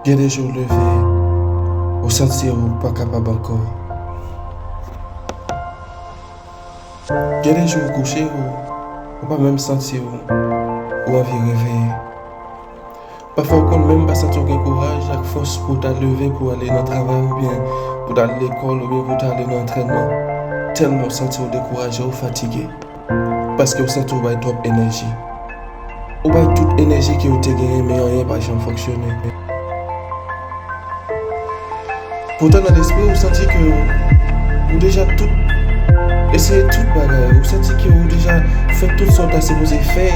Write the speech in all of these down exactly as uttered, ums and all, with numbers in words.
Gen de jou w leve, ou santi w pa kapab ankò. Gen de jou w kouche, ou, ou pa menm santi w, ou anvi reveye. Pafwa, ou konn menm pa santi w gen kouraj ak fòs pou w ta leve pou w ale nan travay oubyen pou w ta al lekòl oubyen pou w ta ale nan antrènman. Tèlman w santi w dekouraje, w fatige. Paske w santi w bay twòp enèji. Ou bay tout enèji ke w te genyen, men anyen pa janm fonksyone. Poutan nan lespri w, ou santi ke w deja tout, eseye tout bagay. Ou santi ke w deja fè tout sa w ta sipoze fè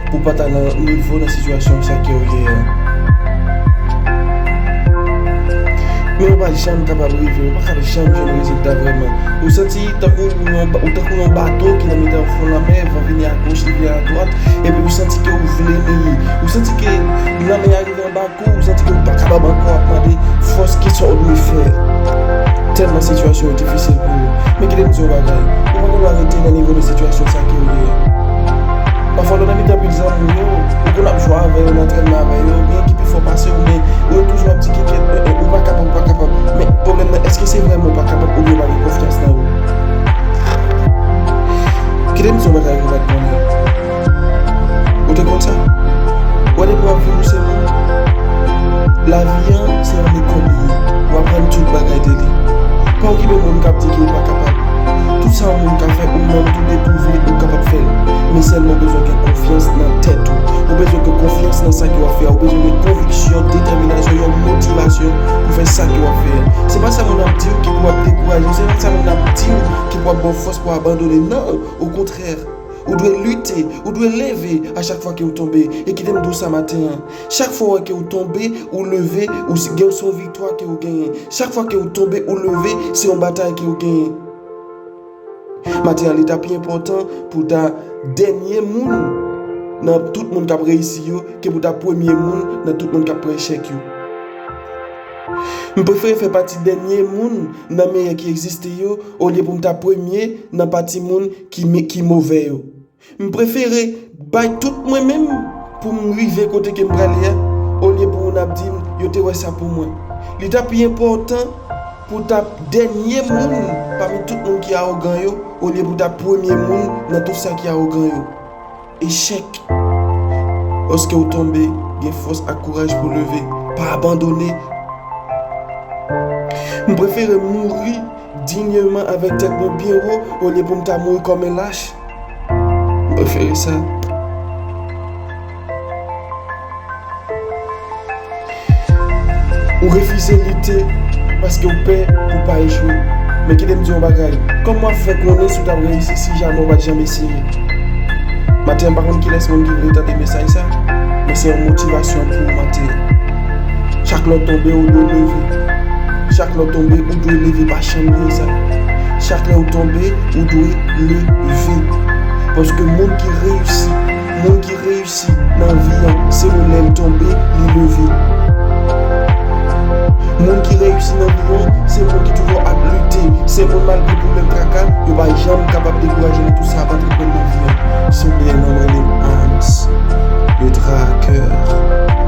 pou w pa ta nan nivo, nan sitiyasyon sa ke w ye a. Men ou pa janm kapab rive, ou pa ka janm jwenn rezilta vrèman. Ou santi tankou ou yon ba-, ou tankou yon bato ki nan mitan fon lanmè, van vini agoch, li vini adwat, epi ou santi ke ou vle, men ou santi ke lanmè a rive anba kou, ou santi ke ou pa kapab ankò, ap mande fòs, kisa ou dwe fè. Tèlman sitiyasyon yo difisil pou ou. Men kite m di yon bagay, ou pa gen dwa rete nan nivo de sitiyasyon sa ke ou ye a. Pafwa, lè w nan mitan pil zanmi w yo, ou konn ap jwe avè yo, nan antrènman avè yo, gen ki pi fò pase w, men ou yo toujou ap di, "Kèkèt, eh, eh, ou pa kapab, ou pa kapab." Men pwoblèm nan, èske se vrèman ou pa kapab oubyen ou pa gen konfyans nan ou? Kite m di yon bagay ke w pa t konnen. Ou te konn sa? Ou wè depi w ap viv ou se moun, lavi an se yon lekòl li ye. Ou aprann tout bagay de li. Pa okipe moun k ap di ke ou pa kapab. Tout sa yon moun ka fè, ou menm tou, depi w vle, ou kapab fè l. Men sèlman ou bezwen gen konfyans nan tèt ou. Ou bezwen gen konfyans nan sa ke w ap fè a. Ou bezwen gen konviksyon, detèminasyon, yon motivasyon pou fè sa ke w ap fè a. Se pa sa moun ap di w ki pou ap dekouraje w. Se pa sa moun ap di w ki pou ap ba w fòs pou w abandone. Non, okontrè. Ou dwe lite, ou dwe leve a chak fwa ke w tonbe. E kite m di w sa maten an. Chak fwa w wè ke w tonbe, ou leve, ou s-, gen, se yon viktwa ke w genyen. Chak fwa ke w tonbe, ou leve, se yon batay ke w genyen. Maten an, li ta pi enpòtan pou w ta dènye moun nan tout moun k ap reyisi yo ke pou w ta premye moun nan tout moun k ap pran echèk yo. M prefere fè pati dènye moun nan meyè ki egziste yo olye pou m ta premye nan pati moun ki me-, ki move yo. M prefere bay tout mwen menm pou m rive kote ke m prale a, olye pou moun ap di m yo te wè sa pou mwen. Li ta pi enpòtan pou w ta dènye moun pami tout moun ki awogan yo, olye pou w ta premye moun nan tout sa ki awogan yo. Echèk. Lòske w tonbe, gen fòs ak kouraj pou w leve. Pa abandone. M prefere mouri dignement avèk tèt mwen byen wo, olye pou m ta mouri kòm yon lach. M prefere sa. Ou refize lite paske w pè pou w pa echwe. Men kite m di w yon bagay. Kòman w ap fè konnen si w t ap reyisi si jamè w pa t janm eseye? Maten an, m pa konn kilès moun ki vle tande mesaj sa, men se yon motivasyon pou ou maten an. Chak lè w tonbe, ou dwe leve. Chak lè w tonbe, ou dwe leve, pa janm bliye sa. Chak lè w tonbe, ou dwe leve. Paske moun ki reyisi, moun ki reyisi nan vi an, se moun lè l tonbe, li leve. Moun ki reyisi nan vi an, se moun ki toujou ap lite. Se moun malgre pwoblèm traka, yo pa janm kapab dekouraje nan tout sa ap antreprann nan vi an. Sanble yon nonm rele m Hans, le traqueur.